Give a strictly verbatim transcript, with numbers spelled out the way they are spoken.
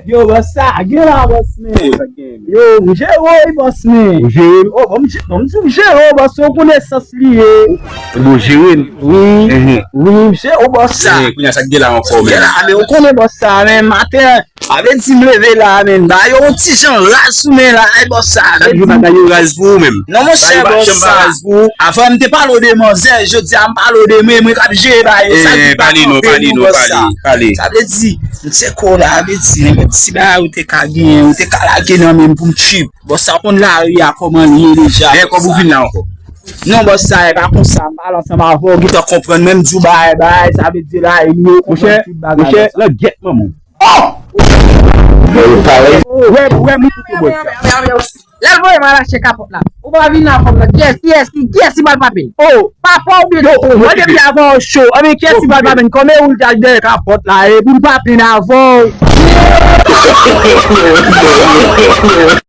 Yo, bòs sa, gen la, bòs, men. Yo, m jere w, bòs, men. Ou jere m? Oh, bon, m je- bon, m di w, m jere w, bòs, ou konesans li ye. Bon, jere m? Wi, wi, m jere w, bòs sa. Kounye a sa k gen la ankò, men. Gen la, men, ou konnen, bòs sa, men, maten, sa vle di m leve la, men, ba yo yon ti jan raz sou men la, e, bòs sa, men. Chak jou bagay yo raz pou ou menm. Non, monchè, bòs sa. Avan m te pale w de manzè, jodi a m pale w de mwen, mwen k ap jere bagay yo. Sa ki pa kanpe non, bòs sa. Sa vle di, m tcheke w la, vle di, nenpòt ti bagay ou te ka genyen, ou te ka lage nan men m pou m tchip. Bòs sa, ou konn lari a kòman li ye deja. Men kòb ou vin la ankò. Non, bòs sa, e pa konsa, m pale ansanm avè w, gentan konprann, menm di w bagay, bagay, sa vle di la, e nou yo konprann tout bagay. Monchè, langyèt manman w. Oh! Wè, wè, mwen koupe bòs sa. Lè l voye m al achte kapòt la. Ou pa vin la avè m nan. Kiyès, kiyès, ki, kiyès ki pral pape l? Oh, papa w byen. Yo, oh, mwen depi avan w cho. Anben, kiyès ki pral pape l? Kòman ou t al dèyè kapòt la? E pou m pape l avè w.